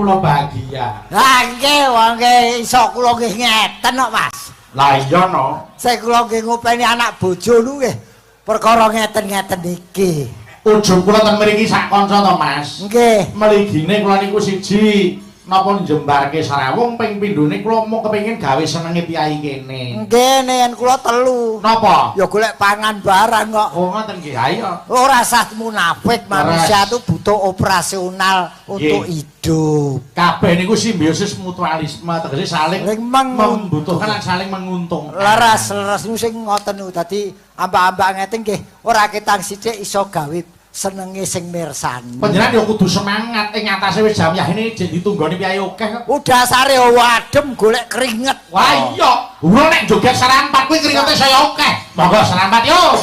kula bahagia. Lah nggih, wong nggih iso kula nggih ngeten kok, Mas. Lah iya no. Sing kula nggih ngopeni anak bojo nu nggih perkara ngeten-ngeten iki. Ujung kula teng mriki sak kanca to, Mas. Nggih. Meligine kula niku siji napa njembarke sarawung, ping pindhone kula mung kepengin gawe senenge piyai kene. Nggih, nen kula telu. Napa? Ya golek pangan barang kok. Oh ngoten nggih, ayo. Ora sah munafik, manusia itu butuh operasional untuk hidup. Kabeh niku simbiosis mutualisme, tegese saling membutuhkan lan saling menguntungkan. Leres, leres niku sing ngoten niku. Dadi ambak-ambak ngeten nggih ora ketang sithik iso gawe senenge sing mirsani. Panjenengan ya kudu semangat ing atase wis jam yah ini jek ditunggoni piyayi akeh kok. Udasare adem golek keringet. Wah iya, urung nek joget serampat kuwi keringete saya akeh. Monggo serampat yo.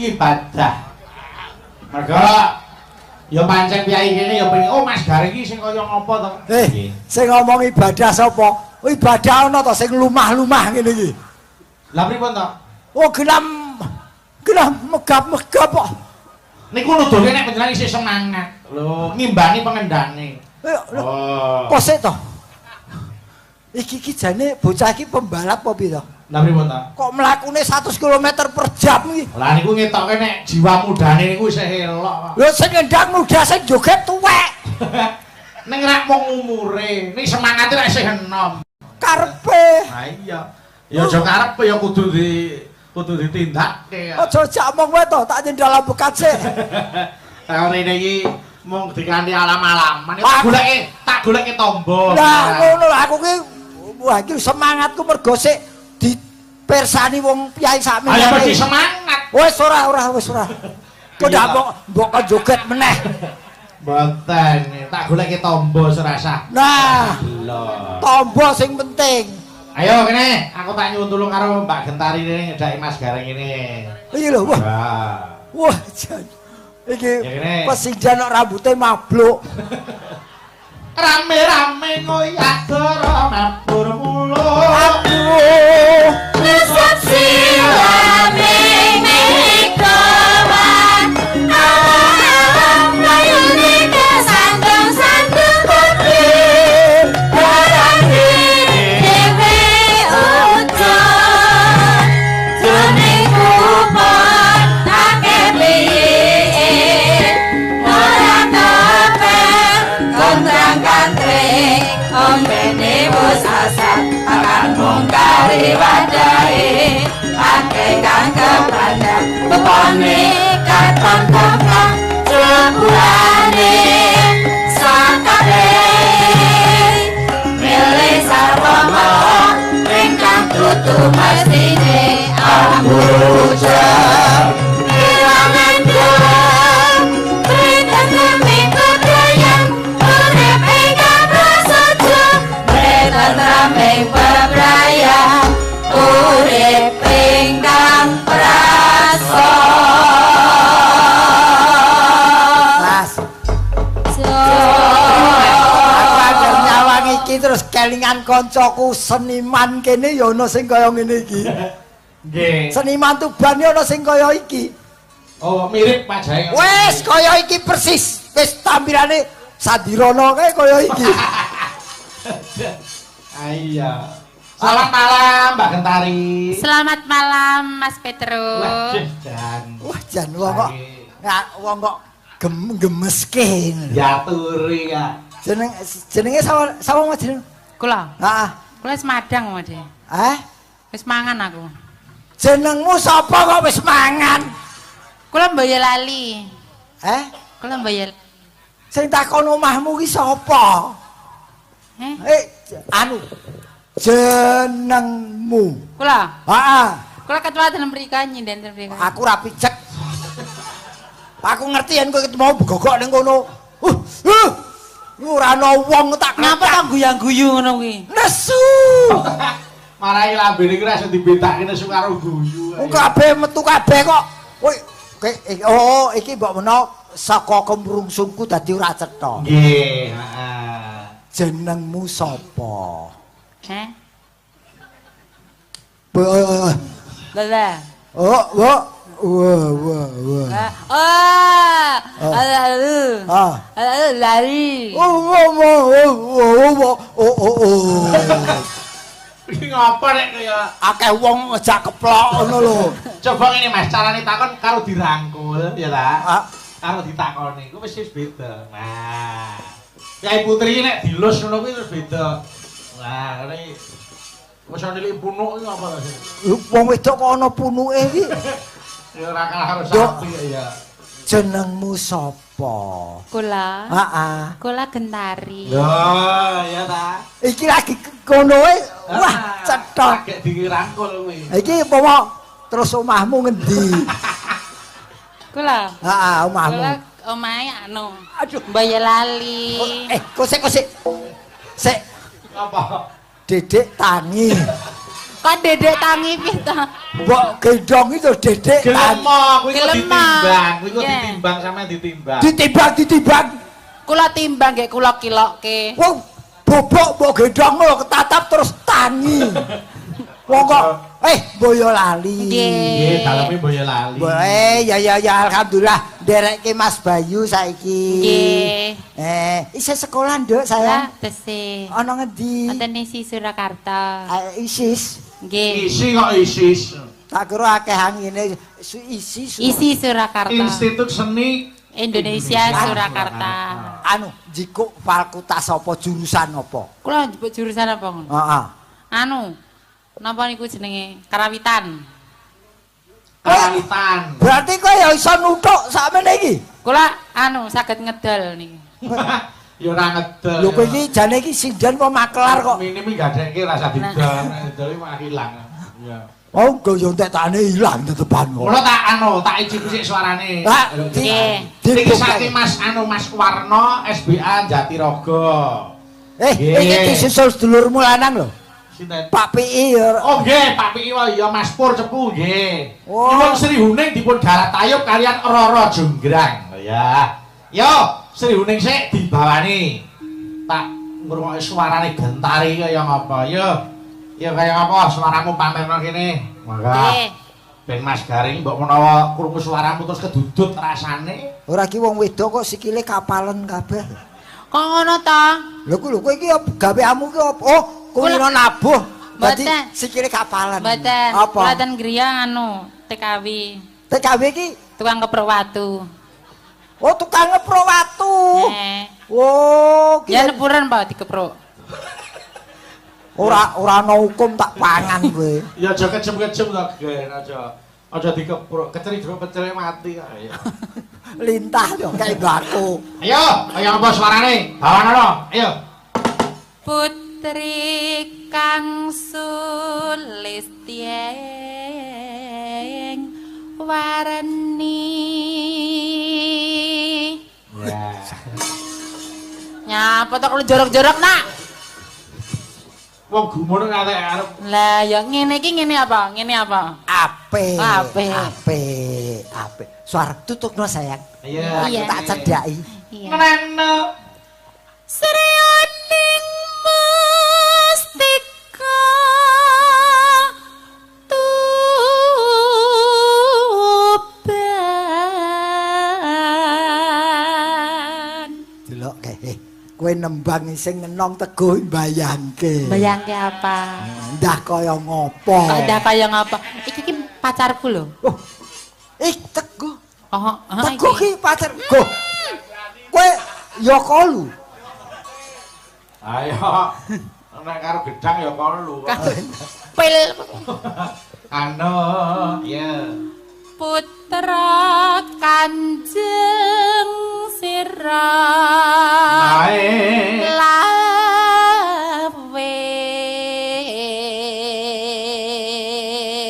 Ibadah. Mergo ya pancen piyai kene ya pengen, oh Mas Gareng iki sing kaya ngopo to? Sing ngomong ibadah sapa? Ibadah ana to sing lumah-lumah ngene iki. Lah pripun to? Oh gelam gelam megap-megap kok. Niku nuduhke nek panjenengan isih semangat. Lho, ngimbangi pengendane. Oh. Kok sik to? Iki iki jane bocah iki pembalap apa piye to? Lah pripun ta? Kok mlakune 100 km per jam iki? Lah niku ngetoke nek jiwa mudane niku isih elok kok. Lho sing ngendang muda sing joget tuwek. Ning rak mung umure, ning semangate rak isih enom. Karepe. Ha iya. Ya aja karepe ya kudu di kudu ditindakke. Aja jak omong wae to, tak nyendal bekat sik. Lah rene iki mung dikanthi alam-alaman. Tak goleke tombo. Lah ngono lho aku ki wah iki semangatku mergo sik dipersani wong piyai sakmene. Ayo mesti semangat. Wis ora ora wis ora. Kok ndak mbok kon joget meneh. Mboten, tak goleke tombo serasa. Nah, tombo sing penting. Ayo kene, aku tak nyuwun tulung karo Mbak Gentari rene nyedhaki Mas Gareng ini. Iki lho, wah. Wah, jan. Iki pesindan kok rambute mabluk. Rame-rame ngoyak dara mabur mulut. Aduh, resep silame mekawan. Awak layune kesandung-sandung putri. Barang dhewe ucap. Jroning kupon akeh piye. Ora kepeng kontrang-kantring. Ombene wis asat akan bongkari wadahe. Akeh kang kepadang pepone katon kemplang jebulane sakabeh milih sarwa mata ingkang tutu mestine ambuja ilangan dong pritemi kebrayan urip ingkang prasaja tentreming bebrayan urip ingkang prasa. Mas, aku anggere nyawang iki terus kelingan kancaku seniman kene ya ana sing kaya ngene iki. Nggih. Seniman Tuban iki ana sing kaya iki. Oh, mirip wajahe. Wis kaya iki persis. Wis tampilane Sandirono kae kaya iki. Ah, iya. Selamat malam Mbak Gentari. Selamat malam Mas Petro. Wah, jan. Wah, jan wong kok wong kok gemeske. Ya turi ya. Jenenge sapa sapa Mas jeneng? Kula. Heeh. Kula wis madang Mas. Eh? Wis mangan aku. Jenengmu sapa kok wis mangan? Kula Boyolali. Eh? Kula Boyolali. Sing takon omahmu ki sapa? Eh? Anu jenengmu. Kula. Heeh. Kula ketua dalem mriko nyinden dalem mriko. Aku ora picek. Aku ngerti yen kowe mau begogok ning kono. Ora ana wong tak Ngapa ta guyang-guyu ngono kuwi? Nesu. Marai lambene iki ora iso dibedakake nesu karo guyu. Wong kabeh metu kabeh kok. Kowe oh iki mbok menawa saka kemrungsungku dadi ora cetha. Nggih, heeh. Jenengmu sapa? Heh? Lah. Oh, wah, wah, wah, wah. Oh, aduh. Ah. Aduh, lari. Oh, oh, oh, oh, oh, oh, oh. Iki ngapa nek kaya akeh wong ngejak keplok ngono lho. Coba ngene Mas, carane takon karo dirangkul ya ta? Karo ditakoni iku wis beda. Nah. Kyai Putri nek dilus ngono kuwi terus beda. Nah, ngene wis ana nilik punuk iki apa ta sih? Wong wedok kok ana punuke iki. Ya ora kalah karo sapi ya. Jenengmu sapa? Kula. Heeh. Kula Gentari. Lho, ya ta. Iki lagi kono e. Wah, cetha. Lagi dirangkul kuwi. Iki umpama terus omahmu ngendi? Kula. Heeh, omahmu. Kula omahe anu. Aduh, Boyolali. Kok sik kok sik. Sik. Apa? Dedek tangi. Kok dedek tangi piye to? Mbok gendong itu dedek tangi. Gelem kuwi kok ditimbang, kuwi kok ditimbang sampean ditimbang. Ditimbang, ditimbang. Kula timbang nggih kula kilokke. Wong bobok mbok gendong lho ketatap terus tangi. Wong kok Boyolali. Nggih, daleme Boyolali. Ya ya ya alhamdulillah nderekke Mas Bayu saiki. Nggih. Isih sekolah Nduk sayang. Lah tesih. Ana ngendi? Wonten ISI Surakarta. ISIS. Nggih. ISI kok ISIS. Tak kira akeh angine ISI. ISI Surakarta. Institut Seni Indonesia Surakarta. Anu, jikuk fakultas apa jurusan apa? Kula njupuk jurusan apa ngono? Heeh. Anu, napa niku jenenge? Karawitan. Karawitan. Berarti kowe ya iso nuthuk sakmene iki? Kula anu saged ngedol niki. Ya ora ngedol. Lho kowe iki jane iki sinden apa makelar kok? Minim iki gadeke rasa didol, ngedol iki malah ilang. Iya. Oh, yo entekane ilang tetepan kok. Kula tak anu, tak icip sik suarane. Nggih. Iki saking Mas anu Mas Warno SBA Jatirogo. Iki disusul sedulurmu lanang lho. Sinten? Pak PI ya. Oh nggih, Pak PI wae ya Mas Pur Cepu nggih. Oh. Nyuwun Sri Huning dipun garak tayub kalian Roro Jonggrang. Ya. Yo, Sri Huning sik dibawani. Tak ngrungokke suarane Gentari kaya ngapa. Yo. Ya kaya ngapa suaramu pamerno kene. Mangga. Nggih. Ben Mas Garing mbok menawa krungu suaramu terus kedudut rasane. Ora ki wong wedok kok sikile kapalen kabeh. Kok ngono ta? Lho ku lho kowe iki gaweanmu ki apa? Oh, kulino nabuh. Dadi sikile kapalan. Mboten. Apa? Kula ten griya anu TKW. TKW iki tukang keprok watu. Oh, tukang ngeprok watu. Heeh. Oh, ya nepuran Pak dikeprok. Ora ora ana hukum tak pangan kowe. Ya aja kejem-kejem to, Gen, aja. Aja dikeprok, keceri jeruk pecele mati kok. Ayo. Lintah yo kayak bako. Ayo, kaya apa suarane? Bawanana, ayo. Putri kang sulistyeng warni. Ya. Nyapa to kalau jorok-jorok nak? Wong gumun ngantek arep. Lah ya ngene iki ngene apa? Ngene apa? Apik. Apik. Apik. Apik. Suara tutupno sayang. Iya. Aku tak cedhaki. Iya. Ngreno. Srioning mustika Delokke. Kowe nembang sing ngenong Teguh mbayangke. Bayangke apa? Ndah kaya ngopo? Kok ndah kaya ngopo? Iki ki pacarku lho. Oh. Ih, Teguh. Oh, Teguh ki pacar. Go. Kowe ya kolu. Ayo. Nek karo gedang ya kolu. Pil. Anu, iya. Putra Kanjeng Sirah Lawe.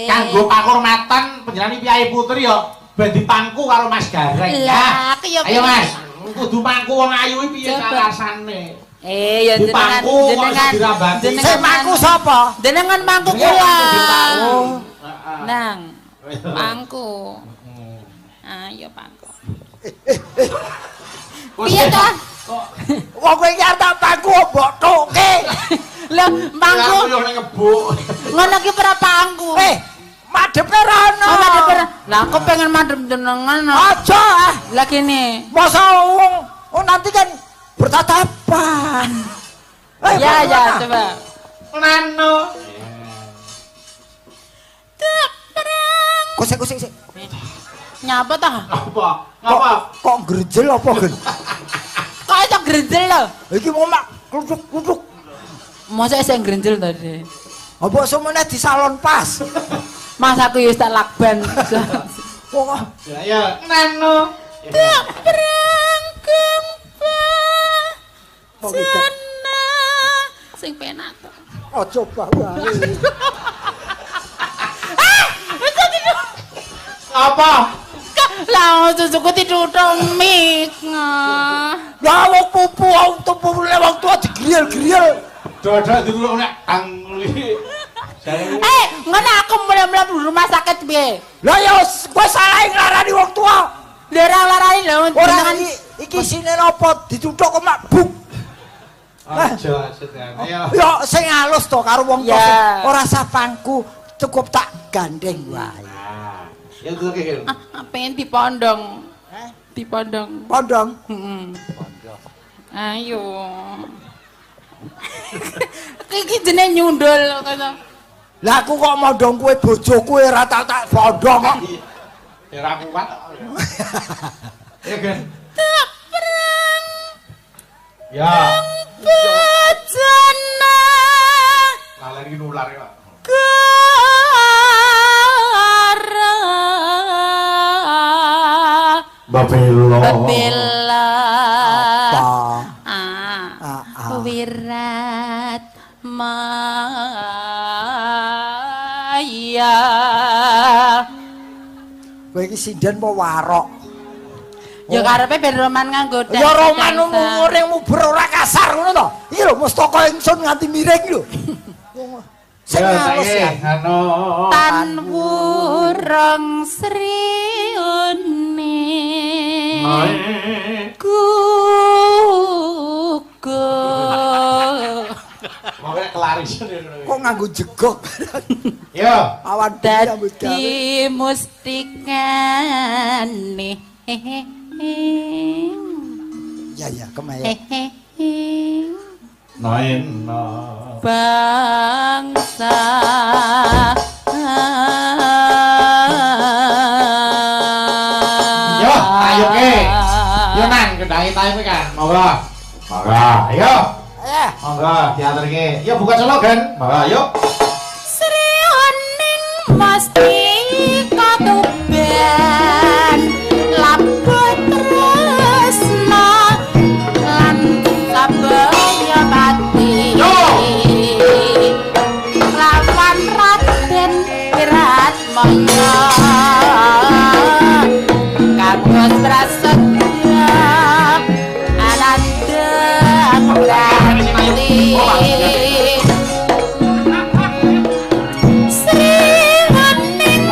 Kanggo pakurmatan panjenengan Piyai Putri ya ben dipangku karo Mas Gareng. Lah, ayo Mas, kudu mangku wong ayu iki piye alasane? Ya jenengan jenengan sing mangku sapa? Jenengan mangku kula. Nang. Pangku. Ayo pangku. Piye ta? Wong kowe iki arep tak pangku mbok toke. Lah mangku yo ning ngebuk. Ngono ki ora pangku. Madhepe ora ono. Oh, madhepe ora. Lah aku pengen madhep jenengan. Aja ah. Lah kene. Masa wong nanti kan bertatapan. Ya ya coba. Nano. Kosek kosek sik. Nyapa ta? Apa? Ngapa? Kok grejel apa, Gen? Kok iso grejel lho? Iki mau mak kluthuk-kluthuk. Mosok sing grejel tadi. Apa semene di salon pas. Mas aku ya wis tak lakban. Wong ya ya nano. Tak prangkeng pa. Sing penak to. Aja bawae. Apa? Lah cucuku dituthuk mik. Lah wong pupu wong tupu wong tua digriel-griel. Dodok dituthuk nek tangli. Ngono aku mlebu rumah sakit piye? Lah ya kowe salah nglarani wong tua. Lah ora nglarani lho jenengan iki isine napa dituthuk kok mak buk. Aja aja. Ya sing halus to karo wong tua. Ora sah pangku, cukup tak gandeng wae. Ya tuh kayak gitu. Pengen dipondong. Dipondong. Pondong? Heeh. Pondong. Ayo. Iki jenenge nyundul kaya. Lah aku kok mondong kowe bojoku ora tak tak pondong kok. Ya ora kuat. Ya Gen. Tak perang. Ya. Bojone. Lalen iki nular ya. Babela. Babela. Wirat maya. Kowe iki sinden apa warok? Ya karepe ben roman nganggo das. Ya roman umure muber ora kasar ngono to. Iki lho mustaka ingsun nganti miring lho. Sing halus ya. Tan wurung sriune. Gugur. Kok nganggo jegok. Yo, awan nyambut gawe. Dadi mustikane. Ya ya, kemaya. Naena bangsa. Yo, ayo ke. Yo nang kendangi tayo kan. Monggo. Monggo, ayo. Monggo diaturke. Yo buka celok, Gen. Monggo, ayo. Sri Wening Mustika Tuban labuh tresna lan sabaya pati. Lawan Raden Wiratmaya kados prasetya ananda nglanti. Sri Wening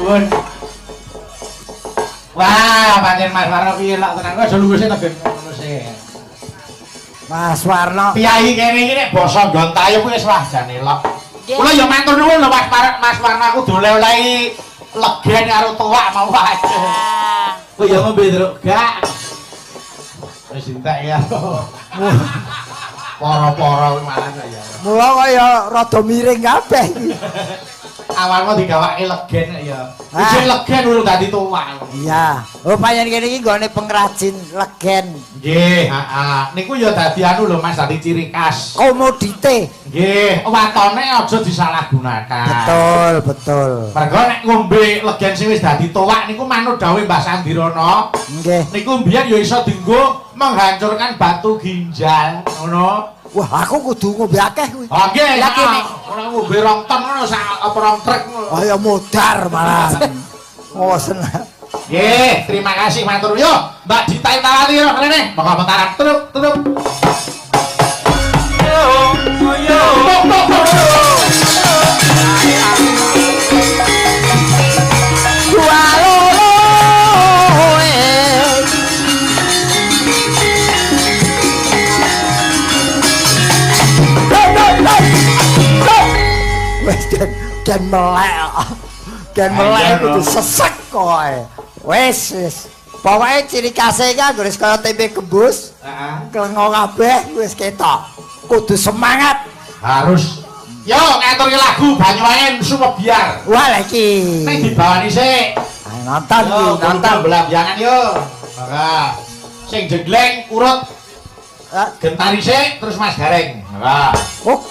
nuwun. Wah, pancen Mas Warno piye lak tenan kok aja lungguh sik to ben ngono sik. Mas Warno. Piyayi kene iki nek basa Gontayub kuwi wis wah jane lok. Kula ya matur nuwun lho Mas Mas Warno aku dolehi legen karo tuwak mau wae. Kowe ya ngombe ndruk gak. Wis entek ya. Poro-poro malah ya. Mula kaya rada miring kabeh iki. Awalmu digawake legen ya. Ijek legen urung dadi tuwak. Iya. Oh pancen kene iki nggone pengrajin legen. Nggih, heeh. Niku ya dadi anu lho Mas, dadi ciri khas. Komodite. Nggih, watone aja disalahgunakan. Betul, betul. Mergo nek ngombe legen sing wis dadi tuwak niku manut dawuhe Mbah Sandirono. Nggih. Niku mbiyen ya iso dienggo menghancurkan batu ginjal, ngono. Wah, aku kudu ngombe akeh kuwi. Ah nggih, ora ngombe rong ton ngono sak apa rong trek ngono. Kaya modar malah. Oh, seneng. Nggih, terima kasih matur. Yo, Mbak Dita Intawati yo rene. Monggo mentaran. Truk, truk. Yo, yo. Wes den melek. Den melek kudu sesek koe. Wes wis. Pokoke ciri khase iki anggere wis kaya tempe gembus. Heeh. Klengo kabeh wis ketok. Kudu semangat. Harus. Yo ngaturke lagu Banyuwangen Sumebiar. Wah lha iki. Ning dibawani sik. Ayo nonton iki, nonton belambangan yo. Maka sing jegleng urut gentari sik terus Mas Gareng. Maka. Oh,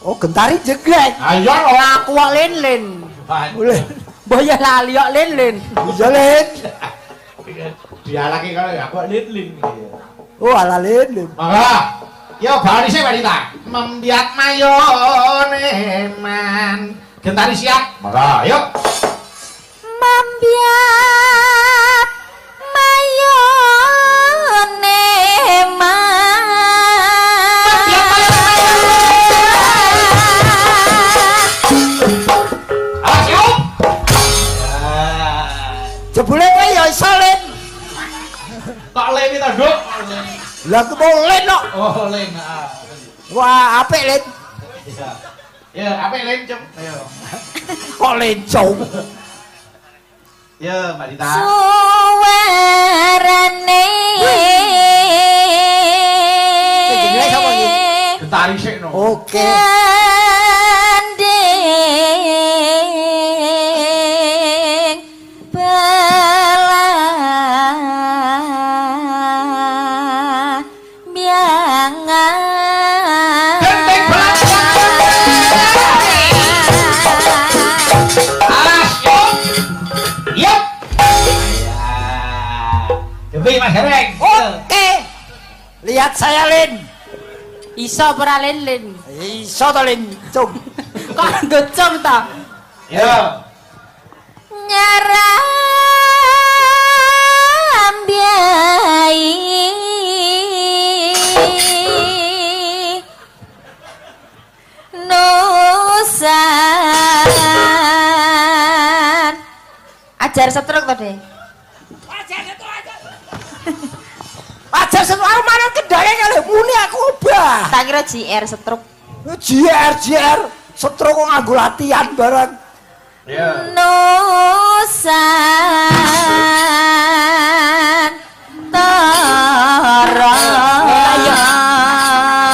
oh gentari jegleng. Ayo aku kok lin-lin. Boleh. Mbah ya lali kok lin-lin. Iya lin. Dialaki karo aku lin-lin. Oh ala lin-lin. Maka. Yo bali sik Pak Dita. Membiat mayone man. Gentari siap. Maka yuk. Membiat mayone man. Jebule kowe ya iso lin. Kok lin iki to, Nduk? Lah aku mau lin kok. Oh, lin. Heeh. Wah, apik lin. Iya. Ya, apik lin, Cung. Ayo. Kok lencong. Ya, Mbak Dita. Suwarane. Gentari sik no. Oke. Gandeng belah biangan. Gandeng belah. Alas, yuk. Yuk. Genti Mas Gareng. Oke. Lihat saya lin. Iso ora lin-lin? Iso to lin, Cung. Kok nggo cung to? Ya. Nyaram biai nusan. Ajar setruk to, Dek? Ajar setruk aku manut kendhange kali muni aku obah. Tak kira JR setruk. JR JR setruk kok nganggo latihan barang. Iya. Nusan tara.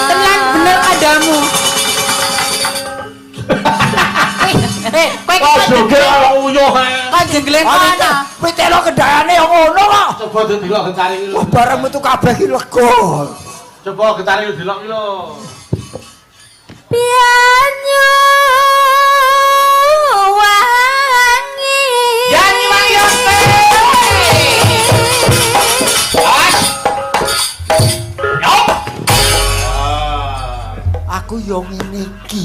Tenan bener kadamu. Kowe Kok joget karo uyuh ae. kok jengleng kono. Pitelo kendhangane yo ngono kok. Coba delok gentari iki lho. Wah bareng metu kabeh iki lega. Coba gentari delok iki lho. Banyu wangi. Banyu wangi oke. Awas. Yo. Aku yo ngene iki.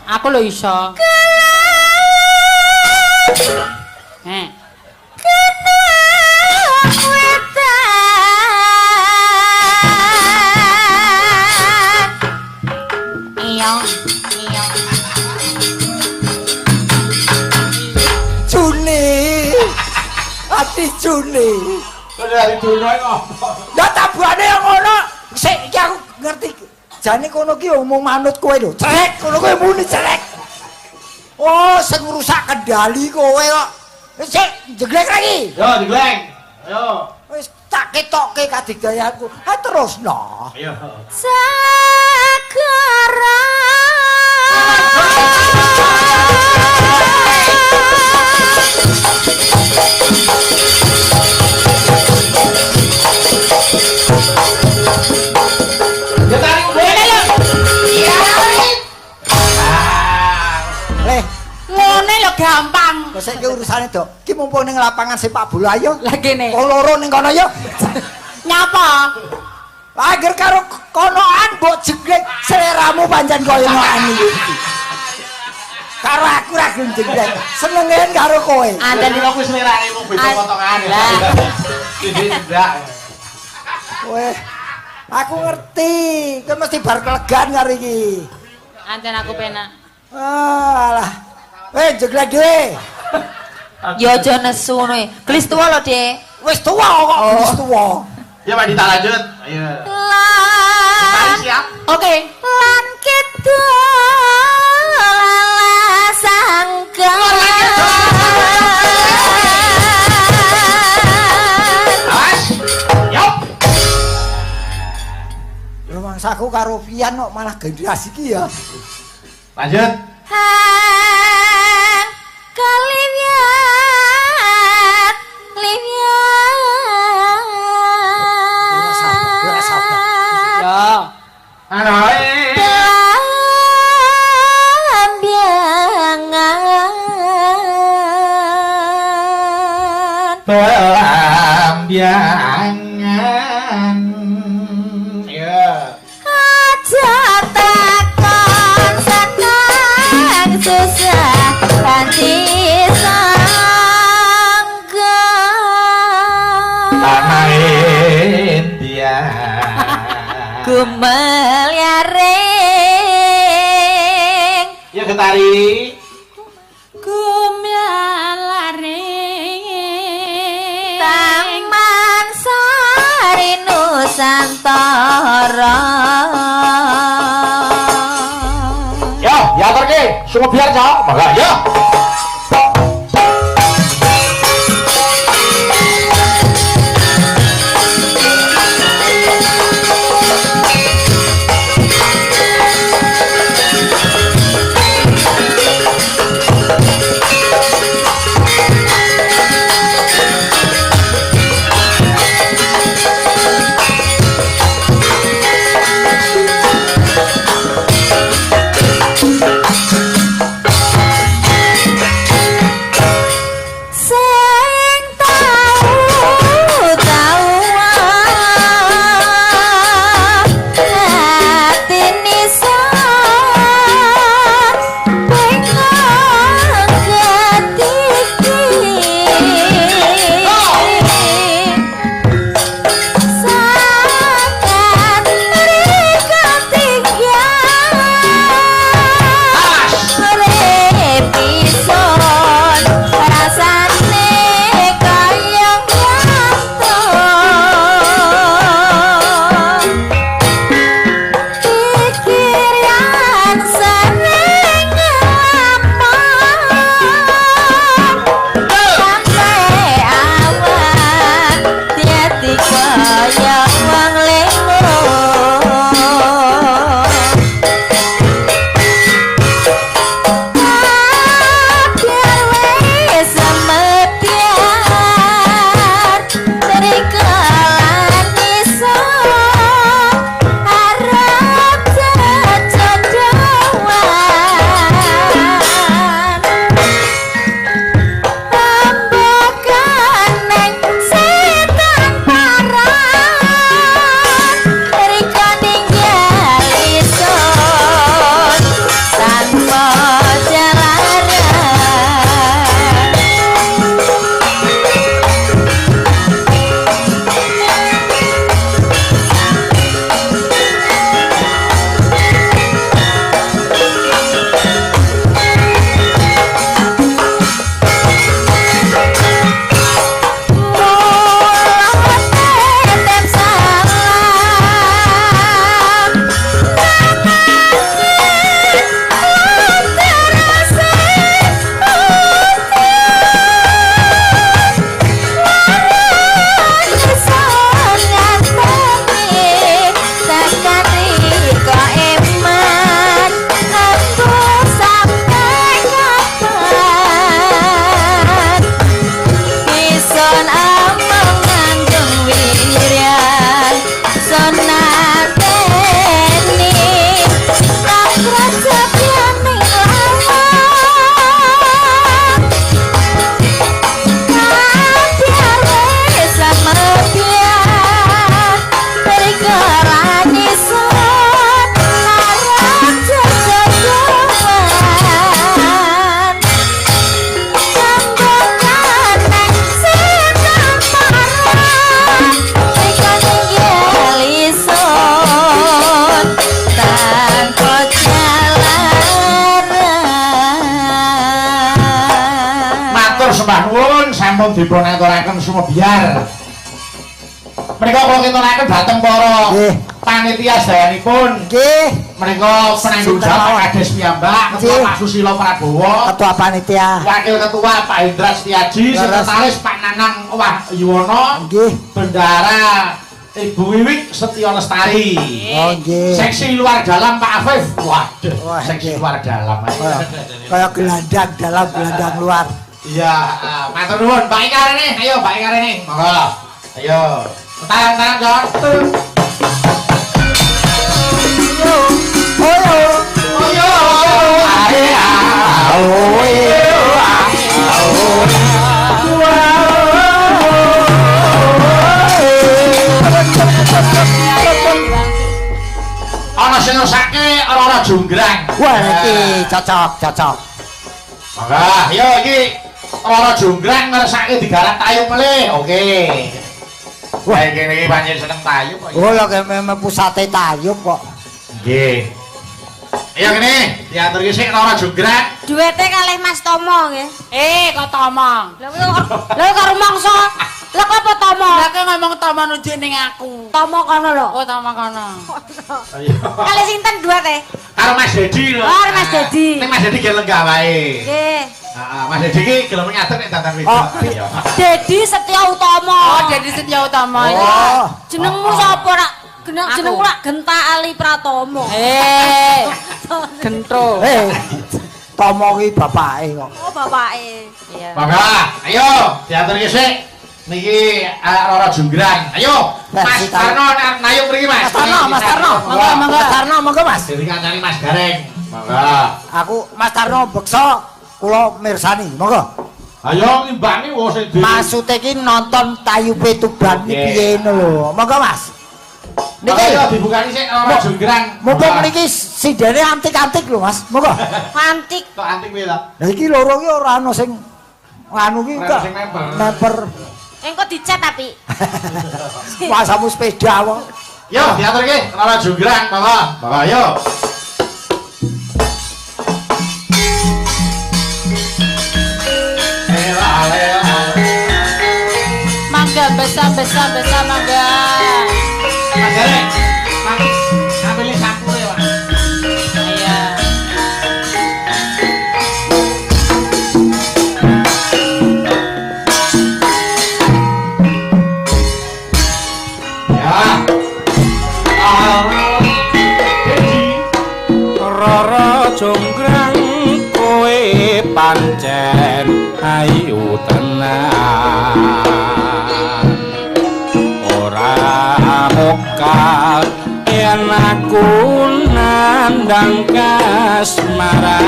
Aku lho iso. Heh. Iya, iya. bojone. Kok dari dono iki apa? Lah tabuhane yang ngono. Sik iki aku ngerti. Jane kono ki omong manut kowe lho. Cerek kono kowe muni cerek. Oh, sing ngrusak kendali kowe kok. Wis sik jeglek lagi. Yo jeglek. Ayo. Wis tak ketokke kadigdayanku. Ha terusno. Ayo. Segara. Ya tarik kowe. Iya. Leh, Ngene lho gampang. kok saiki urusane, Dok. Ki mumpung ning lapangan sepak bola ayo. Lah kene. Wong loro ning kono yo. Nyapa? Angger karo konoan mbok jeglek seleramu pancen kaya ngono iki. Karo aku ra gelem jeglek. Senenge karo kowe. Anten Iki aku selerane mung beda potongane. Lah. Tidak. Kowe aku ngerti, kowe mesti bar kelegan karo iki. Anten aku penak. Alah. Jeglek dhewe. Ya aja nesu ngono. Gelis tuwa lho, Dik. Wis tuwa kok, wis tuwa. Ya Pak Dita lanjut. Ayo. Lan siap. Oke. Lan kidul sangka. Awas. Yo. Rumangsaku karo Fian kok malah generasi iki ya. Lanjut. Hang kaliwat liwat. Ora sabar. Ya. Anoe. Pelambiangan. Pelambiangan. Ya. Aja takon seneng susah kanthi sangga. Tanah India. Gumelyaring Ya Ketari. Gumyalaring. Taman Sari Nusantara. Yo, ya terke, semua biar cok. Mangga, yo. sembah nuwun sampun dipun aturaken sumebiyar. Menika kula kintunaken dhateng para panitia sedayanipun. Nggih. Menika penanggung jawab Pak Kades piyambak, Ketua Pak Susilo Prabowo, Ketua Panitia, Wakil Ketua Pak Hendra Setiaji, Sekretaris Pak Nanang Wahyuwono, nggih, Bendahara Ibu Wiwik Setio Lestari. Oh nggih. Seksi luar dalam Pak Afif. Waduh, wah, seksi luar dalam. Kaya gelandang dalam, gelandang luar. Iya, matur nuwun Pak Ika rene. Ayo Pak Ika rene. Monggo. Ayo. Tangan-tangan, Jon. Yo. Oyo. Oyo. Ae. Oyo. Ana sing ngrusake ora-ora jonggrang. Wah, iki cocok, cocok. Mangga, yo iki ora jonggrang ngersake digarap tayub melih. Oke. Wah, kene iki pancen seneng tayub kok. Oh, lha kene pusate tayub kok. Nggih. Ayo kene, diaturke sik ora jonggrang. Duwete kalih Mas Tomo nggih. Eh, kok Tomo? Lha kok rumangsa. Lha kok apa Tomo? Lah kowe ngomong Tomo nunjuk ning aku. Tomo kono lho. Oh, Tomo kono. Kalih sinten duwete? Karo Mas Dedi lho. Oh, karo Mas Dedi. Ning Mas Dedi ge lenggah wae. Nggih. Heeh, Mas Dedi iki gelem nyatet nek dandan wedok. Oh, Dedi Setya Utomo. Oh, Dedi Setya Utomo. Oh. Jenengmu sapa rak? Jenengmu rak Genta Ali Pratomo. Eh. Gento. Eh. Tomo ki bapake kok. Oh, bapake. Iya. Mangga, ayo diaturke sik. Niki Roro Jonggrang. Ayo, Mas Tarno nayung mriki, Mas. Mas Tarno, Mas Tarno. Monggo, monggo. Mas Tarno, monggo, Mas. Dadi kancane Mas Gareng. Monggo. Aku Mas Tarno beksa kula mirsani. Monggo. Ayo ngimbangi wong sing di. Maksude iki nonton tayupe Tuban iki piye ngono lho. Monggo, Mas. Niki dibukani sik Roro Jonggrang. Mumpung niki sindene antik-antik lho, Mas. Monggo. Antik. Kok antik piye ta? Lah iki loro iki ora ana sing anu iki kok. Sing nemper. Engko dicet tapi. Masamu sepeda wong. Yo diaturke Roro Jonggrang, monggo. Monggo yo. Mangga besa-besa mangga. Mas Gareng, ambil sampure, Pak. Iya. Ya. Dedi. Roro Jonggrang kowe pancen ayu tenan. Ora mokal yen aku nandang kasmaran.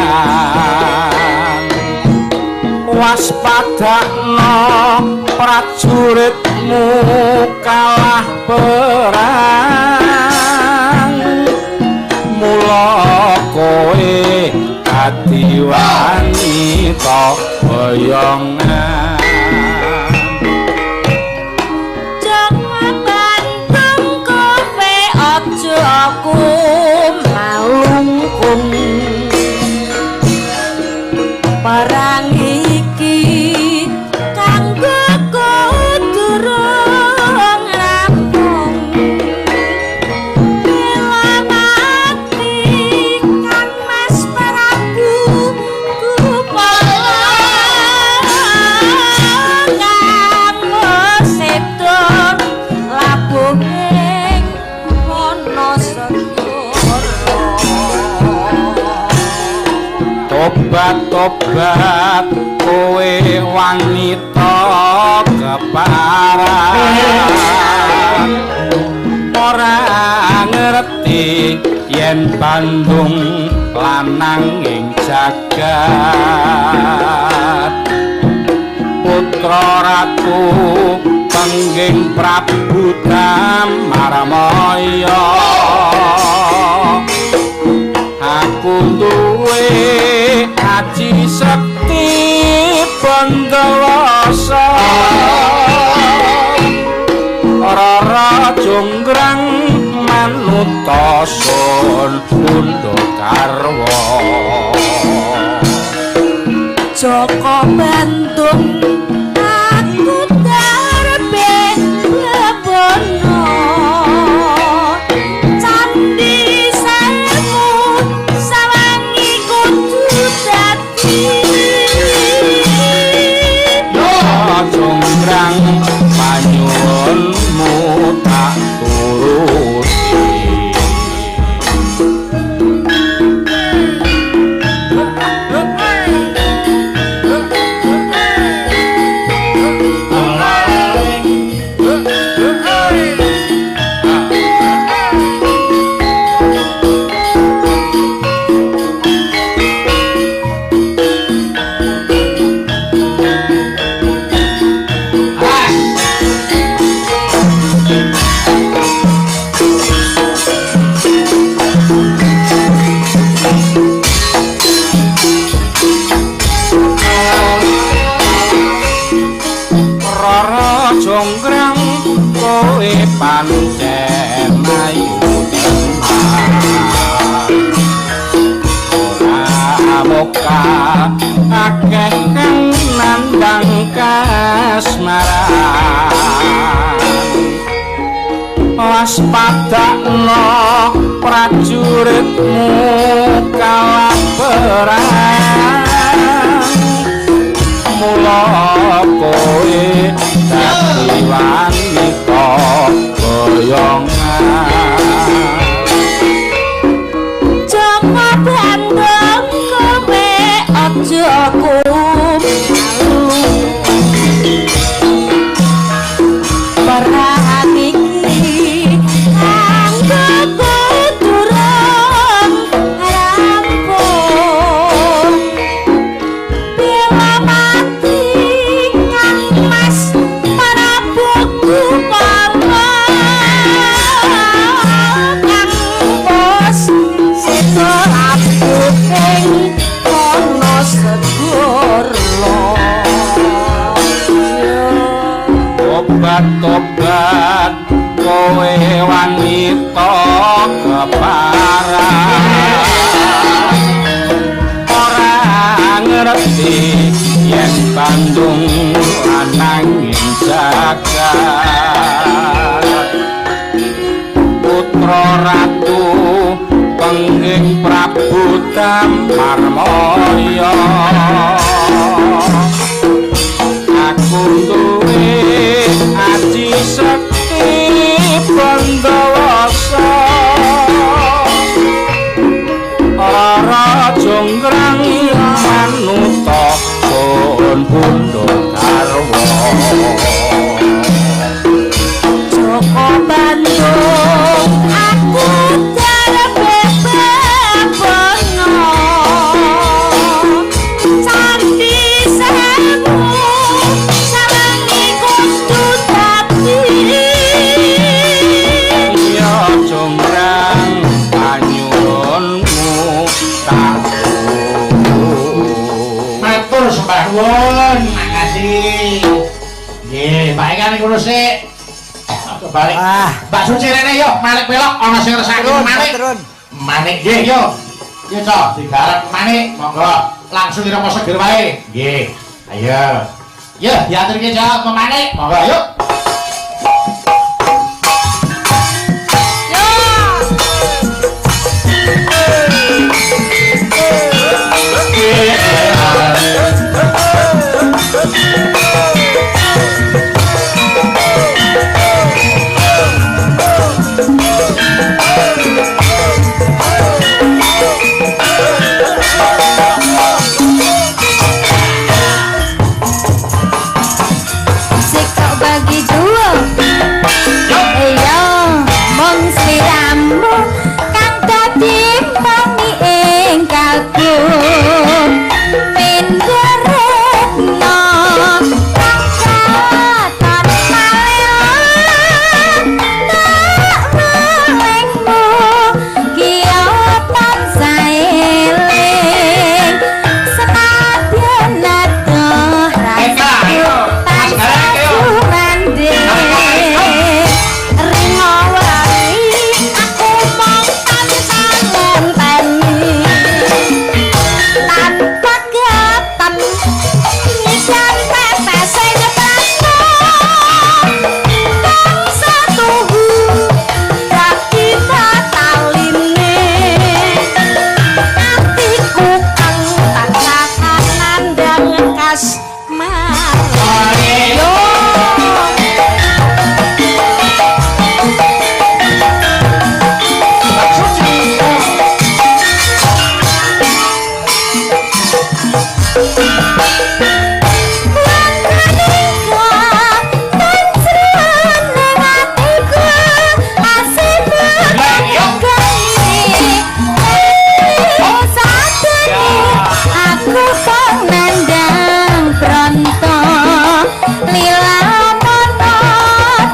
Waspadakno prajuritmu kalah perang. Mula kowe dadi wanita boyongan. Jangan bantung kowe aja aku malungkung. Perang iki kanggo durung rampung. Bela mati Kang Mas Prabu kupala kang sedo labunging ana segara. Tobat-tobat kowe wanita keparan. Ora ngerti yen Bandung lanang ing jagat. Putra ratu pengging Prabu Damarmaya. Aku duwe aji sekti Bondowoso. Roro Jonggrang manuta sun undha karwa. Joko Bandung duka, akeh kang nandang kasmaran. Waspadakno prajuritmu kalah perang, mula kowe dadi wanita boyongan. Joko Bandung kowe aja kumalu, perang iki kanggo durung rampung. Bela mati kang Mas Prabu Kumara, kang bos seto ing kono segara. Tobat-tobat kowe wanita keparang, ora ngerti yen Bandung lanang jagat. Putra ratu pengging Prabu Damarmaya, aku duwe aji sekti Bandawasa. Rara Jonggrang manuta sun pundha garwa. Joko Bandung aku darepe bebono, candi sewu sawengi kudu dadi. Ya Jonggrang panyuwunmu tak Matur sembah nuwun, makasih. Nggih, Mbak Eka niku sik. Balik. Ah. Mbak Suci rene yo, malik pelok ana sing ngersake manik. Manik nggih yo. Yo cok, digarap manik, monggo. Langsung irama seger wae. Nggih. Ayo. Yo, diaturke cok memanik, monggo yuk. Yo. Sikok bagi dua. Iya, mung sliramu kang dadi mami ing kagung. Penderetno kang katon malih, tak melengmu kiya tansah eling. Senadyan adoh rasaku tansah sumandhing. Rina wengi aku mung tansah ngenteni, tanpa ketan nyisan tetese tresno kang satuhu dadi tataline. Atiku kang tansah nandhang kasmaran. Yo. Aku kang nandang pronto lilanono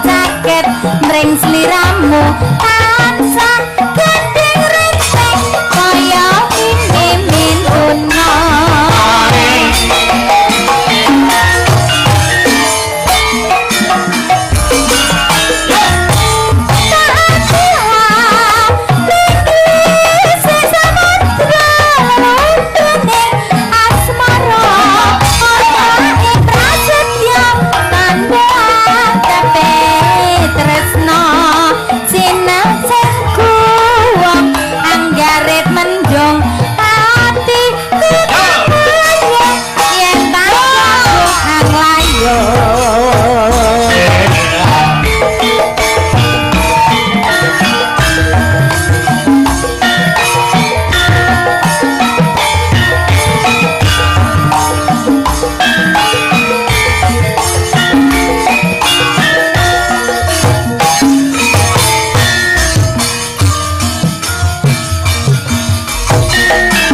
jaket mring sliramu tansah gending rentek kaya mimin una.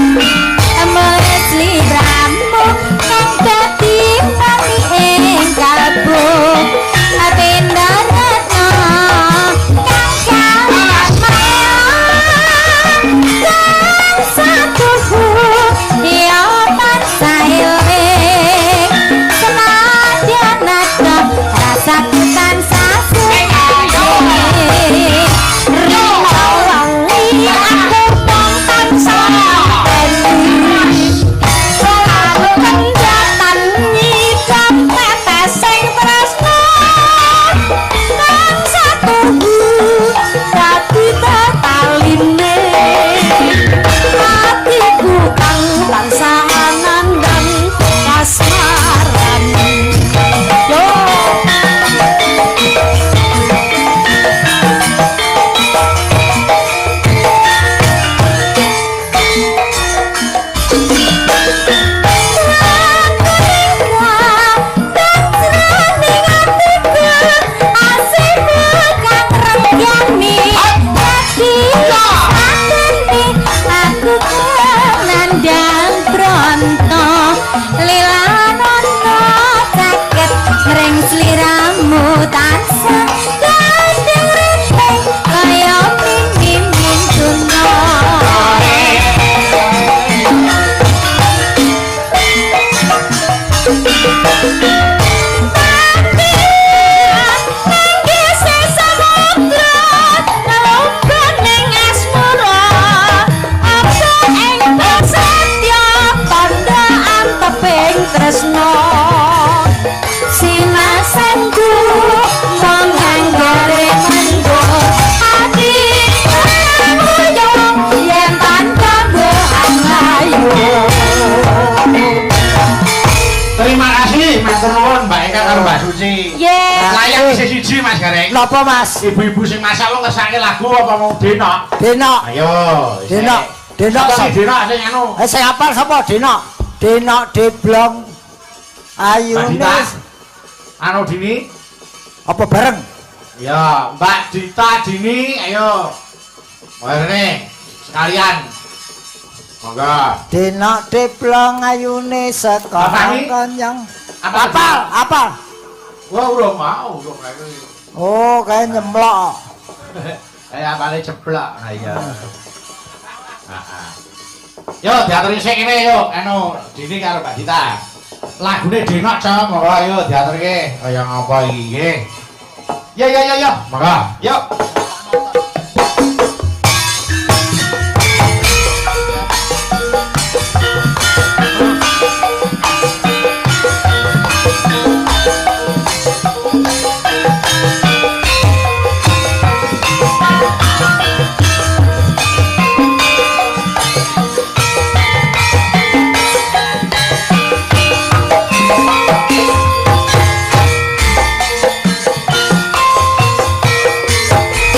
Emes sliramu kang dadi mami ing kalbu Atindaratna kang kamayang kang satuhu ya tansah eling senadyan nada rasaku tansah suwe rina lali aku mung tansah ngenteni selalu kendatan nyidam tetesing tresna kang satuhu dadi tetaline atiku kang tansah nandang kasmaran yo. Tansah gandeng renteng kaya mimpi tuna. Tresno sinasanku mong anggere mendho ati kamuyo yen tanpa bohong ayo. Terima kasih matur nuwun Mbak Eka karo Mbak Suci. Ye. Layang isih siji Mas Gareng. Napa Mas? Ibu-ibu sing masak wong ngersake lagu apa mau denok? Denok. Ayo. Denok. Denok Sapa sing denok sing anu? Eh sing apal sapa Denok? Denok Deblong. Ayo Mbak Dita. Nis. Anu Dini. Apa bareng? Ya, Mbak Dita Dini, ayo. Mrene sekalian. Monggo. Denok Deblong ayune saka Bapak ini? konyong. Apa Apal, apal. Wah, urung mau, urung kae. Oh, kae nyemlok. Kayak apale jeblok. Nah iya. Heeh. Yo diaturi sik kene yo, anu Dini karo Mbak Dita. Lagune Denok, Cok. Monggo ayo diaturke. Kaya ngapa iki nggih. Yo yo yo yo, monggo. Yo. Thank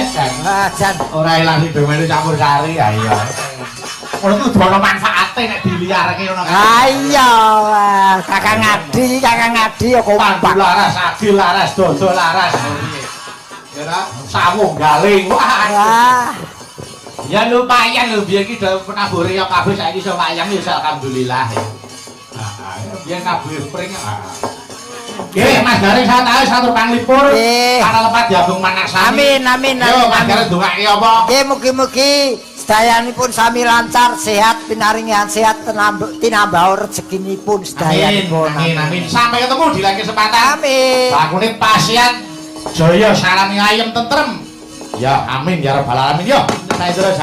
Jan. Wah, jan. Ora ilang sing melu campur sari ya iya. Ngono kudu ana manfaate nek diliarke ngono. Ah iya, wah, Kakang Adi ya Pandu kompak. laras, adil laras, dodo laras. Ya ta? Sawung galing. Wah. Wah, Ya lumayan lho biyen iki do nabure ya kabeh saiki iso wayang ya alhamdulillah ya. Heeh, biyen nabuhe pring. Nggih, Mas Garing saya tahu satu panglipur. Nggih. Para lepat diabung manaksani. Amin, amin, Yo, amin, Mas amin. Garing ndongake apa? Nggih, mugi-mugi sedayanipun sami lancar, sehat, pinaringan sehat, tinambah rezekinipun Amin, sedayanipun. amin, amin. Sampai ketemu di lain kesempatan. Amin. Lakune pasien jaya salam ayem tentrem. Ya, amin ya rabbal alamin. Yo, saya terus.